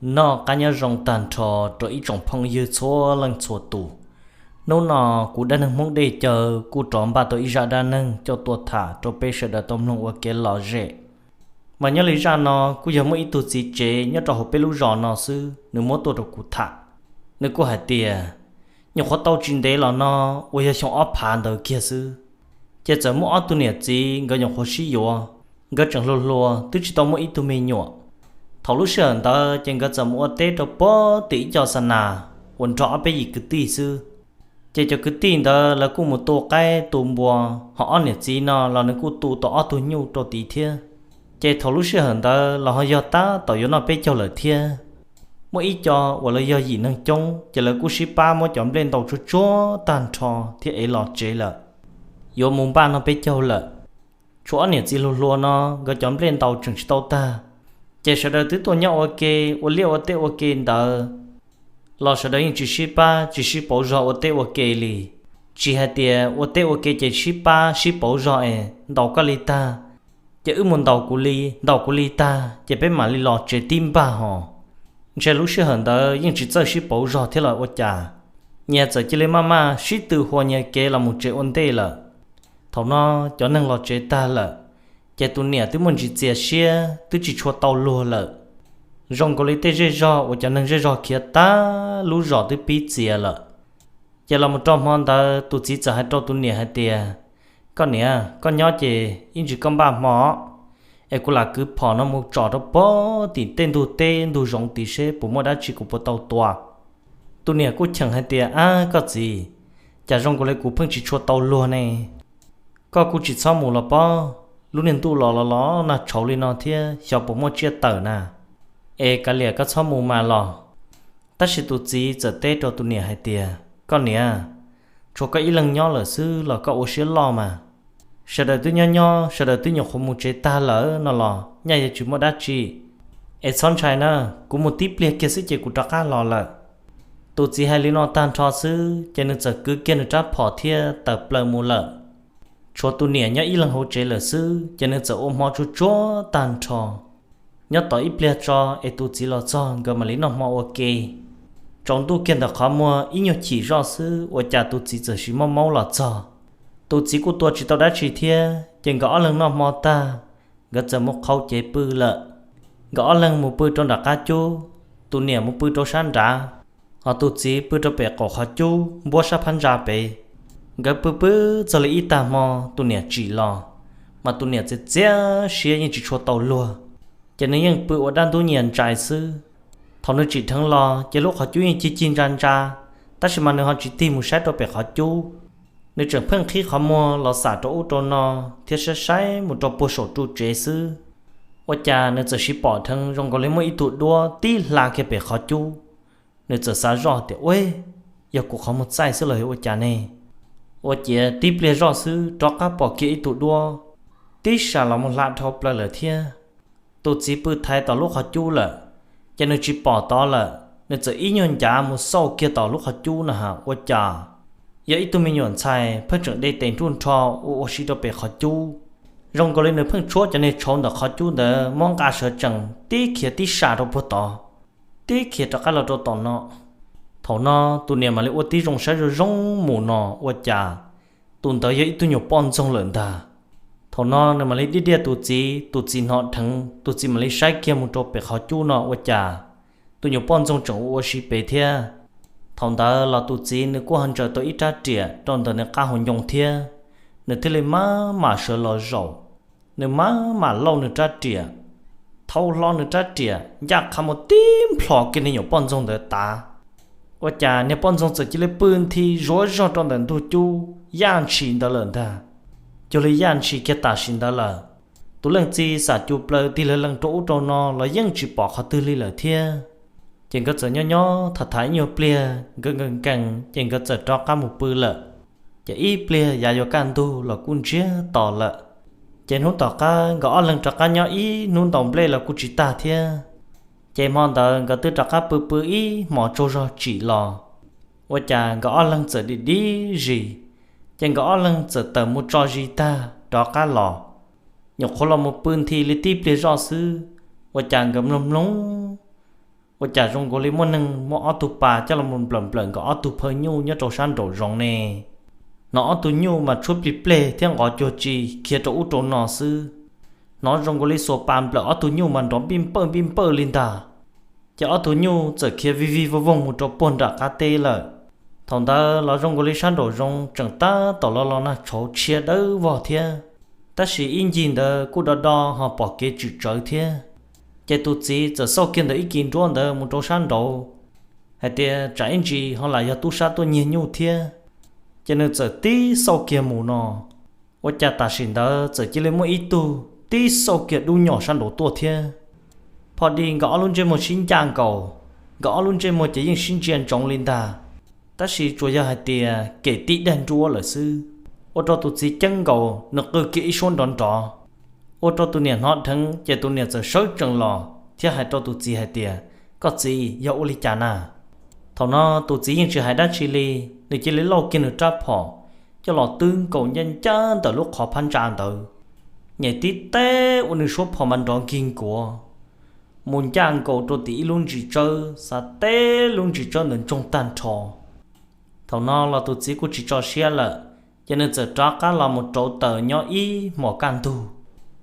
Noj qab nyob zoo tag nrho rau ib tsoom phooj ywg txhua leej txhua tus. Hnub no kuv dab neeg Hmoob Dej Caw kuj rov npaj tau ib zaj dab neeg coj tuaj tham rau peb sawv daws tau mloog ua kev lom zem. Mas nyob li zaj no kuj yog muaj ib tug txiv tsev nyob rau hauv peb lub zos no xwb, nws muab tuaj rau kuv tham. Nws kuj hais tias, nyuam qhuav tau tsis ntev los no, uas yog xyoo ob phav ntawd kiag xwb, ces txawm muaj ob tug niam txiv nkawd nyuam qhuav sib yuav, nkawd tseem hluas hluas twb tsis tau muaj ib tug me nyuam. Thaum lub sij hawm ntawd ces nkawd txawm mus ua teb rau puag tim ib co xa nas uas nrog ob peb yim kwv tij xwb. Ces cov kwv tij ntawd lawv kuj mus tu qaib tu npua, ho ob niam txiv no los nws kuj tu tau ob tug nyuj rau tid thiab. Ces thaum lub sij hawm ntawd los ho yog tab tom yuav noj peb caug lawm thiab. Muaj ib co uas lawv yog yim neeg coob, ces lawv kuj sib pab muab cov nplej ntaus tsuag tsuag tag nrho thiab ev los tsev lawm, yuav mus npaj noj peb caug lawm. Tshuav ob niam txiv hluas hluas no, nkawd cov nplej ntaus tseem tsis tau tag, ces sawv daws twb tuaj nyob ua ke, ua liaj ua teb ua ke ntawd los sawv daws yeej tsis sib pab tsis sib pauv zog ua teb ua ke li. Tsis hais tias ua teb ua ke ces sib pab sib pauv zog es ntaus koj li tag, ces wb mus ntaus kuv li, ntaus kuv li tag ces peb mam li los tsev tib npag hos. Ntshe lub sij hawm ntawd yeej tsis txawj sib pauv zog thiab los ua cas, nyias txawm cia li maj maj sib tw hua nyias kev los mus tsev ua ntej lawm. Thaum no cov neeg los tsev tag lawm, ces tus niam twb muaj ntsis txias siab twb tsis tshua tau luag lawm. Zoo nkaus li tej zej zog uas cov neeg zej zog khiav tag lub zos twb pib txias lawm. Ces los mus rau hmo ntawd tus txiv txawm hais rau tus niam hais tias, koj niam, koj nyob ces ib ntsis koj npaj hmo, es kuv lam kwv phom no mus tsom rau puag tim tej ntug teb ntug zoov tid seb puas muaj dab tsi kuv puas tau tua. Tus niam kuj cheem hais tias, ab koj txiv, cas zoo nkaus li kuv pheej tsis tshua tau luag ne. Koj kuj tsis txhob mus los pob, lub niag ntuj los los los nag tshauv li no thiab xyov puas muaj tsiaj tawm na. Es kav liam koj txhob mus mas los. Tab sis tus txiv txawm teb rau tus niam hais tias, koj niam, tshuav koj ib leeg nyob lawm xwb los koj ua siab loj mas. Sawv daws twb nyob nyob sawv daws twb nyuam qhuav mus tsev tag lawm no los nyaj yuav tsis muaj dab tsi. Es txhob ntshai na, kuv mus tib pliag kiag xwb ces kuv rov qab los lawm. Tus txiv hais li no tag nrho xwb ces nws txawm kwv kiag nws rab phom thiab tawm plaws mus lawm. Tshuav tus niam nyob ib leeg hauv tsev lawm xwb ces nws txawm ua hmo tsuag tsuag tag nrho. Nyob tos ib pliag tso es tus txiv los txog nkawd mam li noj hmo ua ke. Tsaus ntuj kiag ntawm qhov muag ib nyuag chim zoj xwb ua cas tus txiv txawm sis mob maub los txog. Tus txiv kuj tua tsis tau dab tsi thiab ces nkawd ob leeg noj hmo tag, nkawd txawm mus qhau cev pw lawm. Nkawd ob leeg mus pw rau nram qab cub, tus niam mus pw rau sab nrad, ho tus txiv pw rau pem qaum qhov cub npuab sab phab ntsa pem. Nkawd pw pw txog li ib tag hmo tus niam tsim los, mas tus niam txiav txiav siab yeej tsis tshua tau luag, ces nws yeej pw ua dab ntub nyias ntsais xwb. Thaum nws tsim dheev los ces lub qhov cub yeej cig cig ntsa ntsa, tab sis mas nws ho tsis tig mus saib rau pem qhov cub. Nws tseem pheej qhib qhov muag los xam rau ub rau no thiab saib saib mus rau puag saum ru tsev xwb. Ua cas nws txawm sis pom dheev zoo nkaus li muaj ib tug duab tib hla kiag pem qhov cub. Nws txawm xav zoj tias, ua, yog kuv qhov muag txaij xwb los yog ua cas ne? Ua ciav tib pliag zoj xwb rov qab pom kiag ib tug duab tib sam los mus hla dhau plaws lawm thiab. Tus txiv pw thaiv tom lub qhov cub lawm, ces nws tsis pom tod lawm, nws txawm ib nyuag ncav mus xauj kiag tom lub qhov cub no ha ua cas yog ib tug me nyuam ntxhais pheej tseem de tes nruj nrho ua ua si rau pem qhov cub. Zoo nkaus li nws pheej tshuab cov niag tshauv ntawm qhov cub ntawd muab nqa sawv tsees tib khiav tib sam rau puag tod, tib khiav rov qab los rau tom no. Thaum no tus niam mam li ua tib zoo saib zoo zoo mus no ua cas tus ntawd yog ib tug nyuam poj ntxoog lawm ntag. Thaum no nws mam li diaj diaj tus txiv, tus txiv hnov dheev, tus txiv mam li saib kiag mus rau pem qhov cub no ua cas tus nyuam poj ntxoog tseem ua ua si pem thiab. Thaum ntawd los tus txiv nws kuj ho ntsaws tau ib rab riam rau ntawm nws qab hauv ncoo thiab, nws thiaj li maj mam sawv los zaum. Nws maj mam lauj nws rab riam, thau hlo nws rab riam ncaj qha mus tib nplhos kiag niag nyuam poj ntxoog ntawd tav. Ua cas niag poj ntxoog txawm cia li pw nthi zuav zog rau ntawm ntug cub yaj ntshis ntawd lawm ntag. Cuag li yaj ntshis kiag tam sim ntawd lawm. Tus leej txiv xam cus plaws tig lawv lees rau ub rau no los yeej tsis pom qhov twg li lawm thiab. Ces nkawd txawm nyob nyob tham tham ib nyuag pliag nkawd nkees nkees ces nkawd txawm rov qab mus pw lawm. Ces ib pliag yav yuav kaj ntug los kuj ntsiag to lawm. Ces hnub tom qab nkawd ob leeg rov qab nyob ib hnub ntaus nplej los kuj tsis tag thiab. Ces hmo ntawd nkawd twb rov qab pw pw ib hmos tsaug zog tsim los, ua cas nkawd ob leeg txawm dim dib zis. Ces nkawd ob leeg txawm tawm mus tso zis tag rov qab los, nyuam qhuav los mus pw nthi li tib pliag zoj xwb, ua cas nkawd mloog mloog Ua cas zoo nkaus li muaj neeg muab ob tug pas coj los nplawm nplawm nkawd ob tug phaw nyuj nyob rau sab nraum zoov ne? Hnov ob tug nyuj mas tshuab plig pleg thiab nqov cuag tsi khiav rau ub rau no xwb. Hnov zoo nkaus li xuas pas nplawm ob tug nyuj mas nrov npij npawj npij npawj li ntag. Ces ob tug nyuj txawm khiav vij vij voog voog mus rau puag nram qab teb lawm. Thaum ntawd los zoo nkaus li sab nraum zoov tseem tab tom los los nag tshauv tshia dawb vog thiab, tab sis ib ncig ntawd kuj do do ho pom kev tsim tsawv thiab. Ces tus txiv txawm xauj kiag ntawm ib kis nruab ntawd mus rau sab nraud hais tias tsam ib ntsis ho lam yog tub sab tuaj nyiag nyuj thiab. Ces nws txawm tib xauj kiag mus no, ua cas tam sim ntawd txawm cia li muaj ib tug tib xauj kiag dub nyom sab nraud tuaj thiab. Pho di nkawd ob lub ntsej muag sib ncaj nkaus, nkawd ob lub ntsej muag ces yeej sib ntsia ntsoov li ntag, tab sis tsuas yog hais tias kem tib daig nruab lawm xwb. Ua rau tus txiv ceeb nkaus, nws qw kiag ib suab nrov nrov. Ua rau tus niam hnov dheev ces tus niam txawm sawv tsees los thiab hais rau tus txiv hais tias, Koj txiv, yog ua li cas na? Thaum no tus txiv yeej tsis hais dab tsi li, nws cia li lauj kiag nws rab phom coj los twb nkaus ncaj ncaj ntawm lub qhov phab ntsa ntawd, nyem tib teb ua nws suab phom mas nrov nkig nkuav mus ncaj nkaus rau tim ib lub ntsis tsawb, xav teb lub ntsis tsawb ntawd ntsoog tag nrho. Thaum no los tus txiv kuj tsis tso siab lawm, ces nws txawm rov qab los mus rauv taws nyob ib hmos kaj ntug,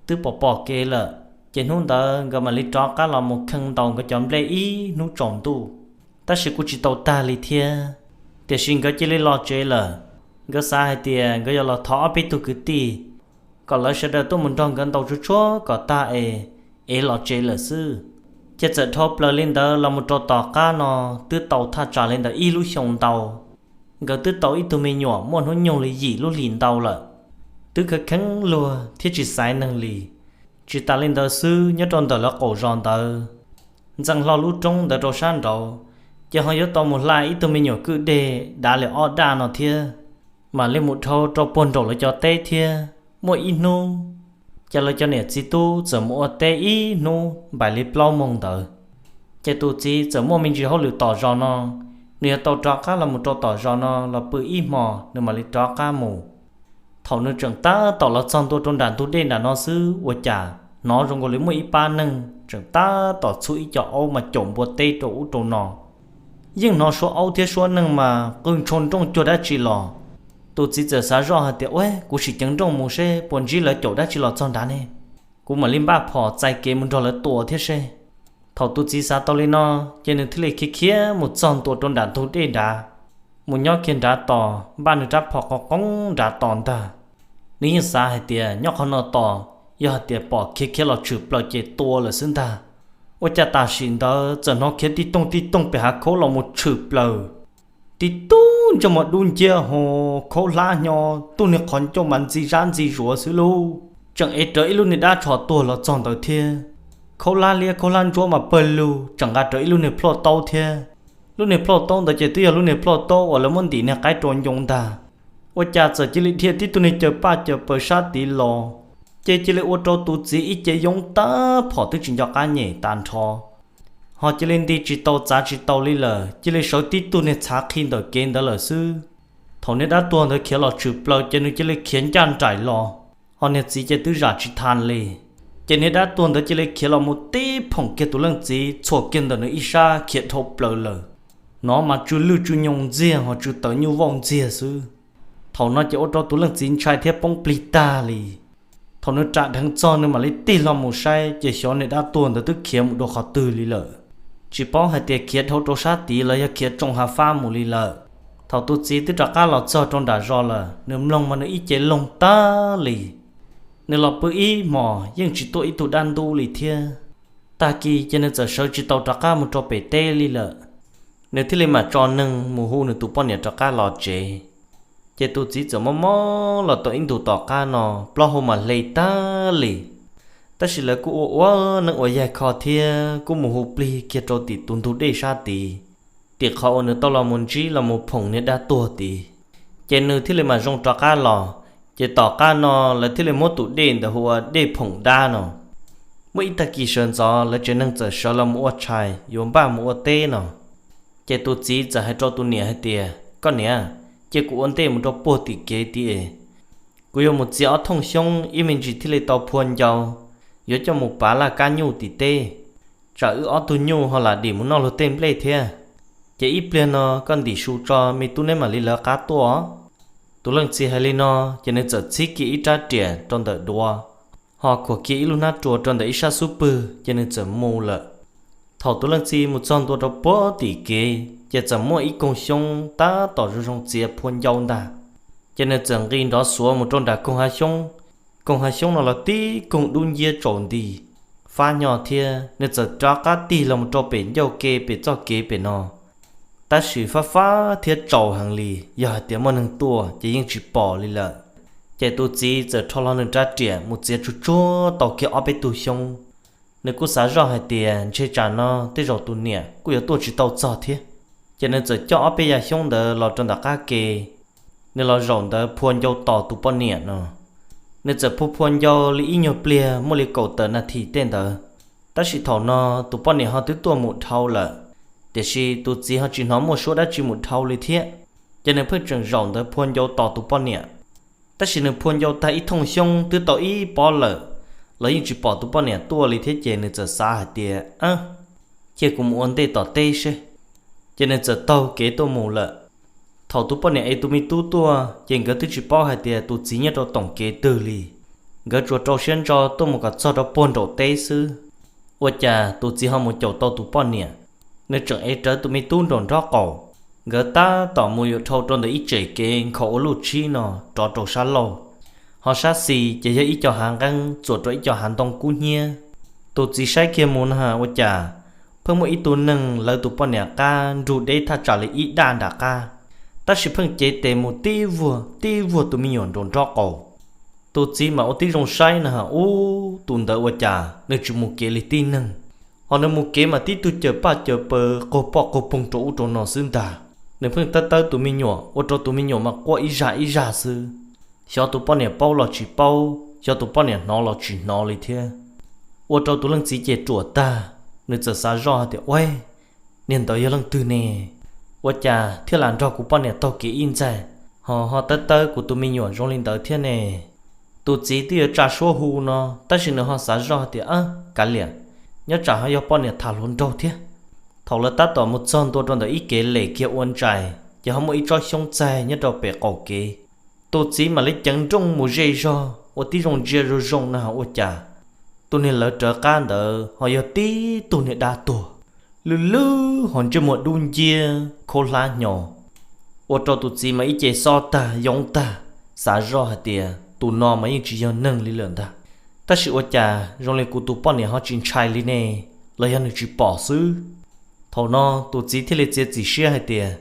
twb pom pom kev lawm. Ces hnub ntawd nkawd mam li rov qab los mus khee ntaus nkawd cov nplej ib hnub tsaus ntuj, tab sis kuj tsis tau tag li thiab. Tiam sis nkawd cia li los tsev lawm. Nkawd xav hais tias nkawd yuav los thov ob peb tug kwv tij kom lawv sawv daws tuaj mus nrog nkawd ntaus tsuag tsuag kom tag es, es los tsev lawm xwb. Ces txawm dhau plaws li ntawd los mus rau tom qab no, twb tau thaj tsam li ntawm ib lub xyoo ntau. Nkawd twb tau ib tug me nyuam muaj hnub nyoog li yim lub hlis ntau lawm, twb kheev kheev luag thiab tsis xaiv neeg li. Tsis tas li ntawd xwb, nyob rau ntawm lawv qaum zos ntawd, Ntxeev Hlo lub roob ntawd rau sab nraud, ces ho yuav tau mus hla ib tug me nyuam kwj deg dav li ob daj no thiab, mam li mus dhau rau puag nraum lawv cov teb thiab. Muaj ib hnub, ces lawv cov niam txiv tub txawm mus ua teb ib hnub npaim li plaub moos ntawd. Ces tus txiv txawm muaj me ntsis hauj lwm tom zos no, nws yuav tau rov qab los mus rau tom zos no los pw ib hmo nws mam li rov qab mus. Thaum nws tseem tab tom los txog ntua rau nram ntug dej nram no xwb, ua cas hnov zoo nkaus li muaj ib pab neeg tseem tab tom txhub ib co aub mas caum npua teb rau ub rau no. Yeej hnov suab aub thiab suab neeg mas qw ntshoo nrooj cuag dab tsi los. Tus txiv txawm xav zoj hais tias, Ua, kuv sim ceev nrooj mus seb puas ntsib lawv caum dab tsi los txog nrad ne, kuv mam li npaj phom txais kev mus nrog lawv tua thiab seb. Thaum tus txiv xav tau li no, ces nws thiaj li khiav khiav mus txog ntua rau nram ntug dej nrad, mus nyob kiag nrad tos, npaj nws rab phom qoo qoob nrad tos ntag. Nws yeej xav hais tias nyob qhov no tos, yog hais tias pom khiav khiav los tshwm plaws ces tua lawm xwb ntag. Ua cas tam sim ntawd txawm hnov khiav tib tooj tib tooj pem hav khaub los mus tshwm plaws. Tib tug ntsej muag dub nciab ho khaub hlab hnyo, tug niag qhov ncauj mas ntxi zab ntxi zuav xwb lauj. Tseem ev rawv ib lub niag dab tsho tuag los txog ntawd thiab. Khaub hlab liab khaub hlab ntsuab mas pawg lug tseem nqa rawv ib lub niag plhuaj taub thiab. Lub niag plhuaj taub ntawd ces twb yog lub niag plhuaj taub uas lawv muab ntim niag qaib rau ncoo ntag. Ua cas txawm cia li dhia tib tug niag caws paj caws paws sab tid los, ces cia li ua rau tus txiv ib ce yoob tag phom twb tsis nco qab nyem tas nrho. Ho cia li nti tsis tau txav tsis tau li lawm, cia li sawv tib tug niag txhav qhi ntawm kev ntawd lawm xwb. Thaum niag dab tuag ntawd khiav los tshwm plaws ces nws cia li khiav ncaj nraim los, ho niag txiv ces twb zam tsis tau li. Ces niag dab tuag ntawd cia li khiav los mus tib phoom kiag tus leej txiv txhuam kiag ntawm nws ib sab khiav dhau plaws lawm. Hnov mas tsw lwj tsw nyoos ntxiag ho tsw tawv nyuj vauj ntxiag xwb. Thaum no ces ua rau tus leej txiv ntshai thiab poob plig tag li. Thaum nws ram dheev txog nws mam li tig hlo mus saib ces xyov niag dab tuag ntawd twb khiav mus dua qhov twg li lawm. Tsis paub hais tias khiav dhau rau sab tid los yog khiav tsoo hav fab mus li lawm. Thaum tus txiv twb rov qab los txog rau nram zos lawm, nws mloog mas nws ib ce loog tag li. Nws los pw ib hmos yeej tsis tuaj ib tug dab ntub li thiab. Tag kis ces nws txawm sawv tsis tau rov qab mus rau pem teb li lawm. Nws thiaj li mam tso neeg mus hu nws tus poj niam rov qab los tsev. Ces tus txiv txawm mob mob los tau ib ntus tom qab no, plaub hau mas hle tag li. Tab sis lawv kuj ua ua neeb ua yaig kho thiab kuj mus hu plig kiag rau tim tus ntug dej sab tid, tim qhov uas nws tau los mus ntsib los mus phoom niag dab tuag tid. Ces nws thiaj li mam zoo rov qab los. Ces tom qab no lawv thiaj li muab tus dej ntawd hu ua dej phoom dab no. Muaj ib tag kis sawv ntxov lawv tsev neeg txawm sawv los mus ua tshais yuav npaj mus ua teb no. Ces tus txiv txawm hais rau tus niam hais tias, Koj niam, cia kuv ua ntej mus rau puag tim kev tid es kuv yuav mus txiav ob thooj xyoob ib me ntsis thiaj li tau phua ncau, yuav coj mus pav laj kab nyuj tim teb. tsam wb ob tug nyuj ho lam dim mus noj luag tej nplej thiab. Ces ib pliag no koj ntim su tso me tub neb mam li lawv qab tuaj. Tus leej txiv hais li no, ces nws txawm txhib kiag ib rab riam rau ntawm duav, ho khuam kiag ib lub hnab rua rau ntawm ib sab xub pwg ces nws txawm mus lawm. Thaum tus leej txiv mus txog ntua rau puag tim kev ces txawm muaj ib koog xyoob tab tom zoo zoo txiav phua ncau ntag. Ces nws txawm nqis nrov xuav mus rau nram koog hav xyoob. Koog hav xyoob no los tib koog dub nciab tsaus nti, fab nyo thiab. Nws txawm rov qab tig los mus rau pem ncauj ke pem txoj kev pem no, tab sis fab fab thiab tsaus heev li, yog hais tias muaj neeg tuaj ces yeej tsis pom li lawm. Ces tus txiv txawm rho hlo nws rab riam mus txiav tsuag tsuag tau kiag ob peb tug xyoob. Nws kuj xav zoj hais tias ntshe tsam no tej zaum tus niam kuj yuav tuaj tsis tau txog thiab. Ces nws txawm coj ob peb yam xyoob ntawd los rau ntawm qab ke. Nws los zaum ntawd phua ncau tos tus poj niam no. Nws txawm phua phua ncau li ib nyuag pliag muaj li kaum tawm nas this tej ntawd. Tab sis thaum no tus poj niam ho twb tuaj mus dhau lawm, tiam sis tus txiv ho tsis hnov muaj suab dab tsi mus dhau li thiab. Ces nws pheej tseem zaum ntawd phua ncau tos tus poj niam. Tab sis nws phua ncau tag ib thooj xyoob twb tau ib pob lawm, los yeej tsis pom tus poj niam tuaj li thiab. Ces nws txawm xav hais tias, Ab, cia kuv mus ua ntej tom teb seb. Ces nws txawm taug kev tuaj mus lawm. Thaum tus poj niam ev tus me tub tuaj ces nkawd twb tsis paub hais tias tus txiv nyob rau toom kev twg li. Nkawd tsuas rau siab ntso tuaj mus kom txog rau puag nraum teb xwb. Ua cas tus txiv ho mus caum tau tus poj niam, nws tseem ev rawv tus me tub nraum nraub qaum. Nkawd tab tom mus yuav dhau rau ntawm ib tsem kev nkhaus ua luj tshib no rov rau sab laug, ho sab xis ces yog ib co hav nqeeb txuas rau ib co hav ntoo kub hnyiab. Tus txiv saib kiag mus na ua cas pheej muaj ib tug neeg lawv tus poj niam qab nrug deb thaj tsam li ib daj nram qab, tab sis pheej cev tes mus tib vuag tib vuag tus me nyuam nraum nraub qaum. Tus txiv mas ua tib zoo saib na, ub, tus ntawd ua cas nws tsis mus kev li tib neeg, ho nws mus kev mas tib tug caws paj caws pawg qaug poj qaug poog rau ub rau no xwb ntag. Nws pheej tawb tawb tus me nyuam ua rau tus me nyuam mas quaj ib zaj ib zaj xwb. Xyov tus poj niam paub los tsis paub, xyov tus poj niam hnov los tsis hnov li thiab. Ua rau tus leej txiv ces ruam tag, nws txawm xav zoj hais tias, Ua, niag ntawd yog leej twg ne? Ua cas thiaj lam nrog kuv poj niam taug kev ib ntxaig, ho ho tawb tawb kuv tus me nyuam zoo li ntawd thiab ne? Tus txiv twb yuav tsa suab hu no, tab sis nws ho xav zoj hais tias, Ab, kav liam, nyob tsam ho yog poj niam tham hluas nraug thiab. Thaum lawv tab tom mus txog ntua rau ntawm ib kev lem kiag ua ntsais, ces ho muaj ib tsob xyoob txaig nyob rau pem qaum kev. Tus txiv mam li ceev nrooj mus ze zog ua tib zoo ntsia zoo zoo na, ua cas tus niag lawv rawv qab ntawd ho yog tib tug niag dab tuag, lwj lwj ho ntsej muag dub nciab khaub hlab hnyo. Ua rau tus txiv mas ib ce xob tag yoov tag, xav zoj hais tias tus no mas yeej tsis yog neeg li lawm ntag. Tab sis ua cas zoo li kuv tus poj niam ho tsis ntshai li ne, los yog nws tsis pom xwb? Thaum no tus txiv thiaj li txiav txim siab hais tias,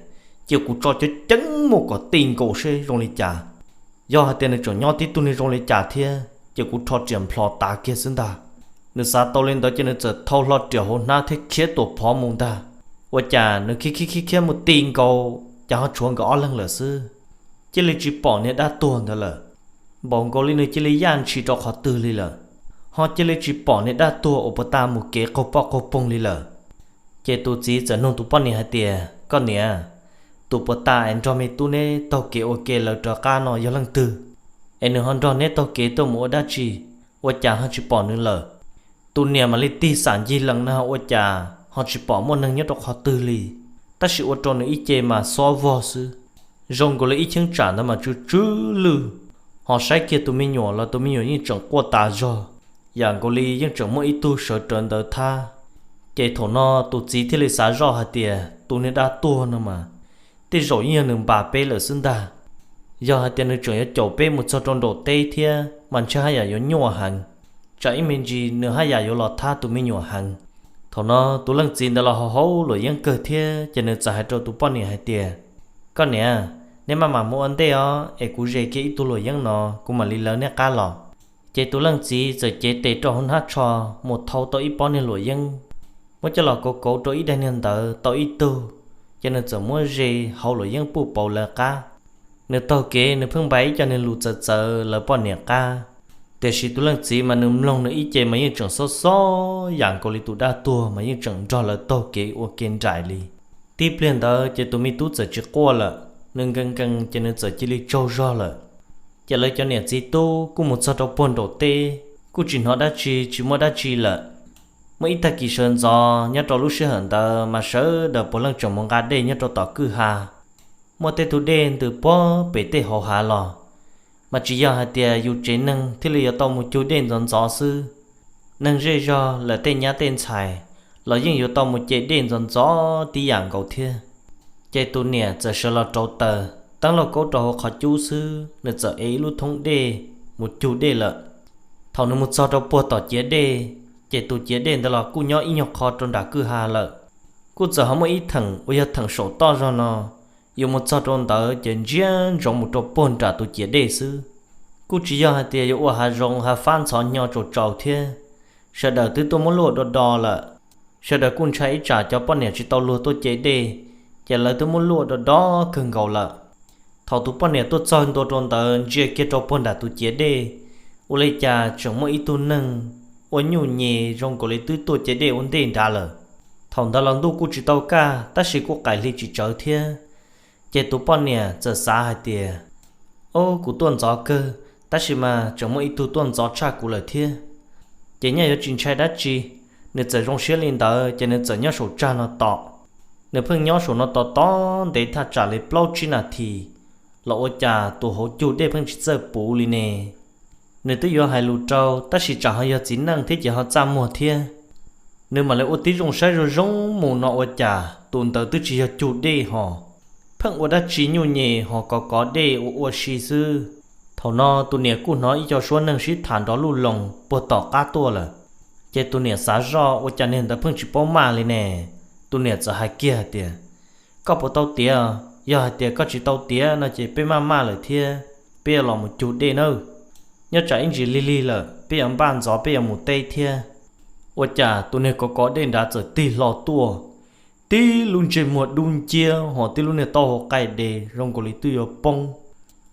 Cia kuv tso cov ceev muaj kom ti nkaus seb zoo li cas. Yog hais tias nws tseem nyob tib tug niag zoo li cas thiab ces kuv rho riam nplho tav kiag xwb ntag. Nws xav tau li ntawd ces nws txawm thau hlo riam hauv hnab thiab khiav tuam phov mus ntag. Ua cas nws khiav khiav khiav khiav mus ti nkaus, cas ho tshuav nkawd ob leeg lawm xwb. Cia li tsis pom niag dab tuag ntawd lawm. Npaum nkaus li nws cia li yaj ntshis rau qhov twg li lawm, ho cia li tsis pom niag dab tuag uas puag ta mus kev qaug poj qaug poog li lawm. Ces tus txiv txawm nug tus poj niam hais tias, Koj niam, tus puag ta es nrog me tub neb taug kev ua ke lawv rov qab no yog leej twg? Es nws ho nrog neb taug kev tuaj mus ua dab tsi? Ua cas ho tsis pom nws lawm? Tus niam mam li tig xam ncig lees na, ua cas ho tsis pom muaj neeg nyob rau qhov twg li. Tab sis ua rau nws ib ce mas xob vog xwb, zoo nkaus li ib cheeb tsam ntawd mas tsw tsw lwj. Ho saib kiag tus me nyuam los tus me nyuam yeej tseem quaj tas zog, yam nkaus li yeej tseem muaj ib tug sawv rawv ntawd thab. Ces thaum no tus txiv thiaj li xav zoj hais tias tus niag dab tuag no mas tej zaum yeej yog nws npam peb lawm xwb ntag. Yog hais tias nws tseem yuav caum peb mus txog rau nraum teb thiab mas ntshe haj yam yuav nyuaj heev, tsam ib me ntsis nws haj yam yuav los thab tus me nyuam heev. Thaum no tus leej txiv ntawd los haus haus luam yeeb kawg thiab ces nws txawm hais rau tus poj niam hais tias, Koj niam, neb maj mam mus ua ntej os, es kuv ze kiag ib tug luam yeeb no kuv mam li lawv neb qab los. Ces tus leej txiv txawm cev tes rau hauv hnab tsho mus thau tau ib pob niag luam yeeb, muab coj los kauv kauv rau ib daig niag ntawd tau ib tug, ces nws txawm muab ze hau luam yeeb puj pauv lawv qab. Nws taug kev nws pheej npaj ib co niag lus txawv txawv lawv poj niam qab. Tiam sis tus leej txiv mas nws mloog nws ib ce mas yeej tseem xob xob yam nkaus li tus dab tuag mas yeej tseem nrog lawv taug kev ua ke nraim li. Tib pliag ntawd ces tus me tub txawm tsis quaj lawm, nws nkees nkees ces nws txawm cia li tsaug zog lawm. Ces lawv cov niam txiv tub kuj mus txog rau puag nraum teb, kuj tsis hnov dab tsi tsis muaj dab tsi lawm. Muaj ib tag kis sawv ntxov nyob rau lub sij hawm ntawd mas sawv daws puav leej tseem mus nqa dej nyob rau tom kwj ha. Muaj tej tug dej ntws puag pem tej hauv hav los, mas tsis yog hais tias yus tsev neeg thiaj li yuav tau mus cug dej ntxov ntxov xwb. Neeg zej zog lawm tej nyab tej ntxhais los yeej yuav tau mus ce dej ntxov ntxov tib yam nkaus thiab. Ces tus niam txawm sawv los rauv taws teeb lauj kaub rau hauv qhov cub xwb, nws txawm ev ib lub thoob dej mus cug dej lawm. Thaum nws mus txog rau puag tom ciav dej, ces tus ciav dej ntawd los kuj nyob ib nyuag qho rau nram kwj ha lawm. Kuj txawm ho muaj ib theem uas yog theem saum toj zog no, yuav mus txog rau ntawd ces ntsia ntsoov mus rau puag nram tus ciav dej xwb. Kuj tsis yog hais tias yuav ua hav zoov hav fab ntxhov hnyo tsaus tsaus thiab. Sawv daws twb tuaj muab luaj do do lawm. Sawv daws kuj ntshai ib tsam cov poj niam tsis tau luag tuaj ce dej, ces lawv twb muab luaj do do kawg nkaus lawm. Thaum tus poj niam tuaj txog ntua rau ntawd ntsia kiag rau puag nram tus ciav dej, ua li cas tseem muaj ib tug neeg ua nyuj nyes zoo nkaus li twb tuaj ce dej ua ntej nrad lawm. Thaum ntawd los ntuj kuj tsis tau kaj tab sis kuj qaim hli tsis tsawv thiab. Ces tus poj niam txawm xav hais tias, Ob, kuv tuaj ntxov kawg, tab sis mas tseem muaj ib tug tuaj ntxov tshaj kuv lawm thiab. Ces nyaj yuav tsis ntshai dab tsi. Nws txawm zoo siab li ntawd ces nws txawm nyob saum tsag no tos. Nws pheej nyob saum no tos tos ntev thaj tsam li plaub tsib nas this, los ua cas tus hauv cug dej pheej tsis txawj puv li ne. Nws twb yuav hais lus rau tab sis tsam ho yog txiv neej thiab ces ho txaj muag thiab. Nws mam li ua tib zoo saib zoo zoo mus no ua cas tus ntawd twb tsis yog cug dej ho, pheej ua dab tsi nyuj nyes ho kov kov dej ua ua si xwb. Thaum no tus niam kuj hnov ib co suab neeg sib tham nrov luj loos puag tom qab tuaj lawm. Ces tus niam xav zoj ua cas niag ntawd pheej tsis paub maj li ne. Tus niam txawm hais kiag tias, Koj puas tau tiav? Yog hais tias koj tsis tau tiav no ces peb maj maj lawm thiab, peb yuav los mus cug dej nawb. Nyob tsam ib ntsis lig lig lawm peb yuav npaj ntxov peb yuav mus teb thiab. Ua cas tus niag kov kov dej nrad txawm tig hlo tuaj, tib lub ntsej muag dub nciab ho tib lub niag taub hau qaij de zoo nkaus li twb yuav poob,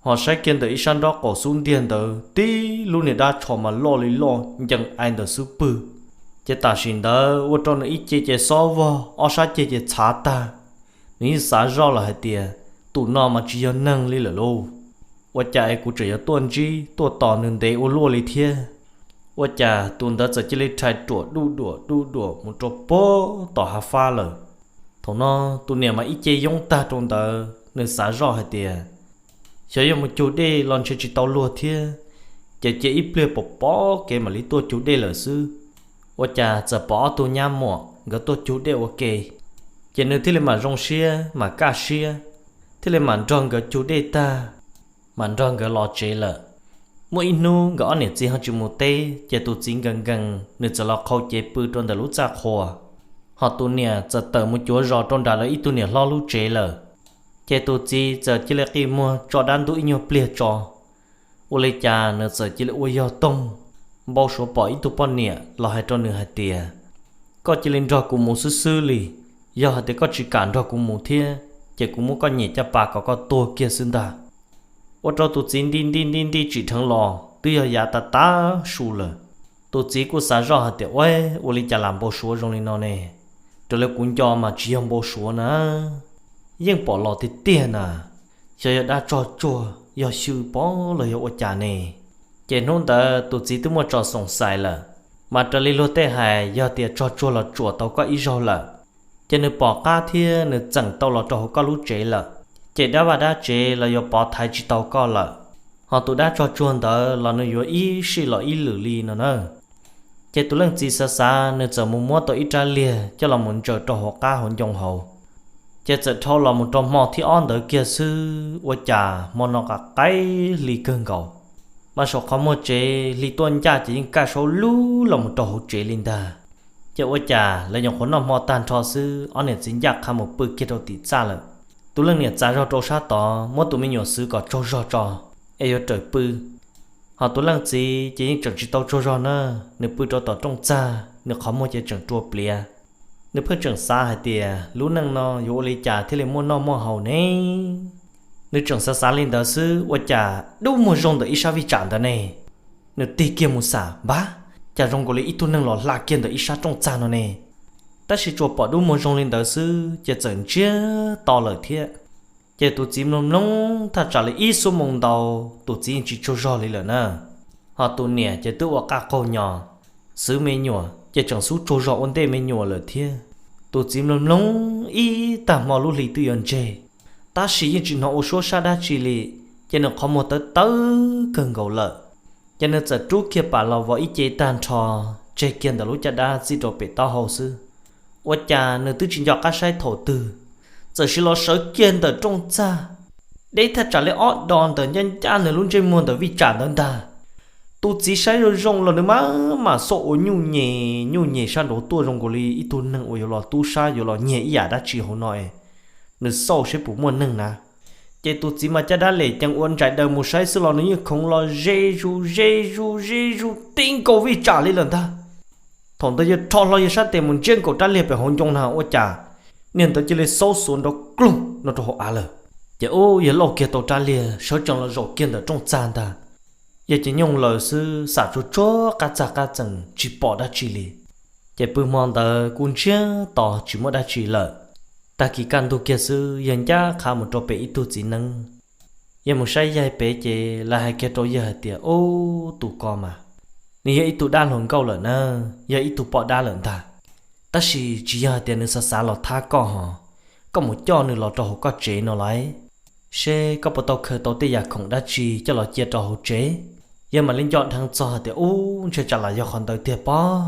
ho saib kiag ntawm ib sab nraub qaum xub ntiag ntawd tib lub niag dab tsho mas loj li loj ncees ai ntawm xub pwg. Ces tam sim ntawd ua rau nws ib ce ces xob vog, ob sab ceg ces txhav tag. Nws yeej xav zoj lawm hais tias, Tus no mas tsis yog neeg li lawm lauj. Ua cas es kuv tseem yuav tuaj ntsib tuaj tos nws ntev ua luaj li thiab? Ua cas tus ntawd txawm cia li rhais ruam duj duam duj duam mus rau puag tom hav fab lawm. Thaum no tus niam mas ib ce yoob tag rau ntawd, nws xav zoj hais tias, Xyov yog mus cug dej los ntshe tsis tau luag thiab, ces cia ib pliag pom pom kev mam li tuaj cug dej lawm xwb. Ua cas txawm pom ob tug nyab muam nkawd tuaj cug dej ua ke, ces nws thiaj li mam zoo siab mam kaj siab, thiaj li mam nrog nkawd cug dej tag, mam nrog nkawd los tsev lawm. Muaj ib hnub nkawd ob niam txiv ho tsis mus teb, ces tus txiv nkees nkees nws txawm los qhau cev pw rau ntawm lub txaj qhua, ho tus niam txawm tawm mus cuav zos rau nram lawv ib tug niam hlob lub tsev lawm. Ces tus txiv txawm cia li qi muag tso dab ntub ib nyuag pliag tso. Ua li cas nws txawm cia li ua yog toog, npau suav pom ib tug poj niam los hais rau nws hais tias, Koj cia li nrog kuv mus xwb xwb li, yog hais tias koj tsis kam nrog kuv mus thiab, ces kuv muab koj nyem caj pas kom koj tuag kiag xwb ntag. Ua rau tus txiv nti nti nti nti tsim dheev los twb yog yav tas tas su lawm. Tus txiv kuj xav zoj hais tias, Ua, ua li cas lam npau suav zoo li no ne? Raws li kuv nco mas tsis yog npau suav na, yeej pom los tiag tiag na. Xyov yog dab tsog tsuag yog xyw pov los yog ua cas ne? Ces hnub ntawd tus txiv twb muaj tso xoom xais lawm, mas raws li luag tej hais yog tias tsog tsuag los tsuam tau koj ib zaug lawm, ces nws pom qab thiab nws txeem tau los rau hauv koj lub tsev lawm, ces dab vaj dab tsev los yuav pov thaiv tsis tau koj lawm. Ho tus dab tsog tsuag ntawd los nws yuav ib sij los ib lwm li no na. Ces tus leej txiv xav xav nws txawm mus muab tau ib rab liag coj los mus ntsaws rau hauv qab hauv ncoo hauv. Ces txawm dhau los mus rau hmo thib ob ntawd kiag xwb ua cas hmo no qa qaib hli kawg nkaus, mas saum qhov muag tsev hli tuaj ncaj ces yeej kaj saub lub los mus rau hauv tsev li ntag. Ces ua cas lawv nyuam qhuav noj hmo tag nrho xwb ob niam txiv ncaj qha mus pw kiag rau tim txaj lawm. Tus leej niam txav zog rau sab tod muab tus me nyuam xwv kom tsaug zog tso, es yuav raws pw. Ho tus leej txiv ces yeej tseem tsis tau tsaug zog na, nws pw rau tom rooj txag nws qhov muag ces tseem rua pliav. Nws pheej tseem xav hais tias lub neej no yuav ua li cas thiaj li muaj noj muaj haus ne. Nws tseem xav xav li ntawd xwb ua cas dub muag zoo ntawm ib sab vij tsam ntawd ne. Nws tig kiag mus xam npab, cas zoo nkaus li ib tug neeg los hla kiag ntawm ib sab rooj txag no ne. Tab sis tsuas pom dub muag zoo li ntawd xwb ces txawm ntsiag to lawm thiab. Ces tus txiv mloog mloog thaj tsam li ib xuab moos ntau, tus txiv yeej tsis tsaug zog li lawm na. Ho tus niam ces twb ua qaj qaug nyo, xwv me nyuam ces tseem xub tsaug zog ua ntej me nyuam lawm thiab. Tus txiv mloog mloog ib tag hmo lub hli twb yuav ntseg, tab sis yeej tsis hnov ua suab sab dab tsi li. Ces nws qhov muag tawv tawv kawg nkaus lawm, ces nws txawm rub kiag pam los vov ib ce tag nrho, tseg kiag ntawm lub caj dab txij rau pem taub hau xwb. Ua cas nws twb tsis nco qab saib thaum twg, txawm sim los sawv kiag ntawm rooj txag, deb thaj tsam li ob do ntawm ncaj ncaj nws lub ntsej muag ntawm vij tsam ntawd ntag. Tus txiv saib zoo zoo los nws mam mam xauj ua nyuj nyem nyuj nyem sab nraud tuaj zoo nkaus li ib tug neeg uas yuav los tub sab yuav los nyiag ib yam dab tsi hauv no es, nws xauj seb puas muaj neeg na. Ces tus txiv mas caj dab lem ceev ua ntsais daws mus saib xwb los nws yeej khoov los ze zus ze zus ze zus ti nkaus vij tsam li lawm ntag. Thaum ntawd yawg rho hlo yawg sab tes mus ntsiab nkaus rab liag pem hauv ncoo na ua cas niag ntawd cia li xaub xuav nrov kloog no rau hauv av lawm. Ces ub yawg lauj kiag tau rab liag sawv tsees los zaum kiag ntawm rooj txag ntag. Yawg ces nyooj laws xwb xam tsuag tsuag qab txag qab txees tsis pom dab tsi li. Ces pw hmo ntawd kuj ntsiag to tsis muaj dab tsi lawm. Tag kis kaj ntug kiag xwb yawg ncaj qha mus rau pem ib tug txiv neeb. Yawg mus saib yaig pem ces lawv hais kiag rau yawg hais tias, Ub, tus ko mas nws yog ib tug dab hluas nkauj lawm na, yog ib tug poj dab lawm ntag. Tab sis tsis yog hais tias nws xav xav los thab koj hos, koj mus coj nws los rau hauv koj tsev no lauj, seb koj puas tau khaws tau tej yam khoom dab tsi coj los cia rau hauv tsev. Yawg mam li nco dheev txog hais tias, Ub, ntshe tsam lam yog qhov ntawd tiag pob.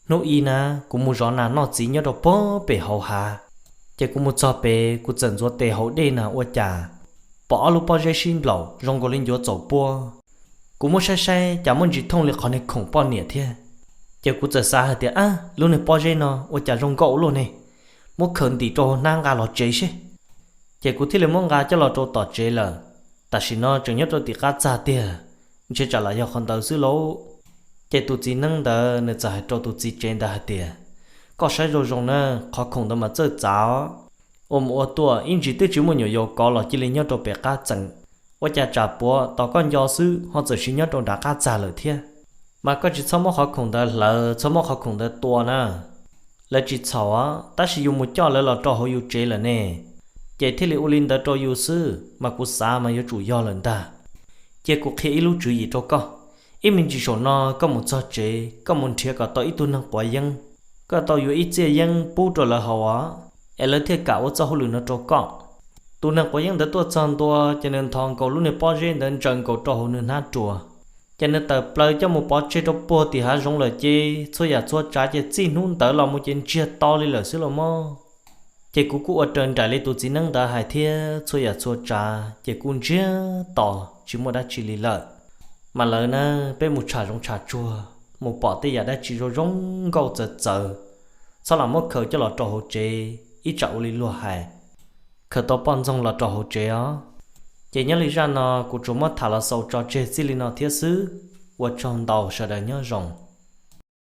Hnub ib na, kuv mus zov nas noj txiv nyob rau puag pem hauv hav, ces kuv mus txog pem kuv txawm ntxuav tes haus dej na ua cas pom ob lub pob zeb sib nplaum zoo nkaus li ncuav txaus puab. Kuv muab saib saib cas muaj ntsis thooj li qhov niag khoom poj niam thiab. Ces kuv txawm xav hais tias, Ab, lub niag pob zeb no ua cas zoo nkauj ua luaj ne, muab khaws ntim rau hauv hnab nqa los tsev seb. Ces kuv thiaj li muab nqa coj los rau tom tsev lawm. Tam sim no tseem nyob rau tim qab txag tiag, ntshe tsam lam yog qhov ntawd xwb lauj. Ces tus txiv neeb ntawd nws txawm hais rau tus txiv tsev ntawd hais tias, Koj saib zoo zoo na, qhov khoom ntawd mas txawj txav os. Ua mus ua tuaj ib ntsis twb tsis muaj nyuam yaus kov los cia li nyob rau pem qab txeem. Ua cas tsam puav tos koj nco xwb ho txawm sim nyob rau nram qab txag lawm thiab. Mas koj tsis txhob muab qhov khoom ntawd hlawv, txhob muab qhov khoom ntawd tua na. Lawv tsis txhaum, tab sis yus mus coj lawv los rau hauv yus tsev lawm ne, ces thiaj li ua li ntawd rau yus xwb, mas kuv xav mas yuav tsum yog lawm ntag. Cia kuv qhia ib lub tswv yim rau koj. Ib me ntsis saum no koj mus txog tsev, koj mus nrhiav kom tau ib tug neeg quav yeeb, koj tau yuav ib txiaj yeeb pub rau lawv haus os, es lawv thiaj kam ua txoj hauj lwm no rau koj. Tus neeg quav yeeb ntawd tuaj txog ntua ces nws nthos nkaus lub niag pob zeb ntawd ntsaws nkaus rau hauv nws hnab ruas, ces nws tawm plaws coj mus pov tseg rau puag tim hav zoov lawm ces txhua yam txhua tsav ces txij hnub ntawd los mus ces ntsiag to li lawm xwb los mog. Ces kuv kuj ua raws nraim li tus txiv neeb ntawd hais thiab txhua yam txhua tsav ces kuj ntsiag to tsis muaj dab tsi li lawm. Mas lawv na, peb mus tsham zoov tsham tsuag mus pom tej yam dab tsi zoo zoo nkauj txawv txawv, txhob lam muab khaws coj los rau hauv tsev, ib tsam ua li luag hais, khaws tau poj ntxoog los rau hauv tsev os. Ces nyob li zaj no kuv tsuas muab tham los xaus tso tseg txij li no thiab xwb. Ua tsaug ntau, sawv daws nyob zoo.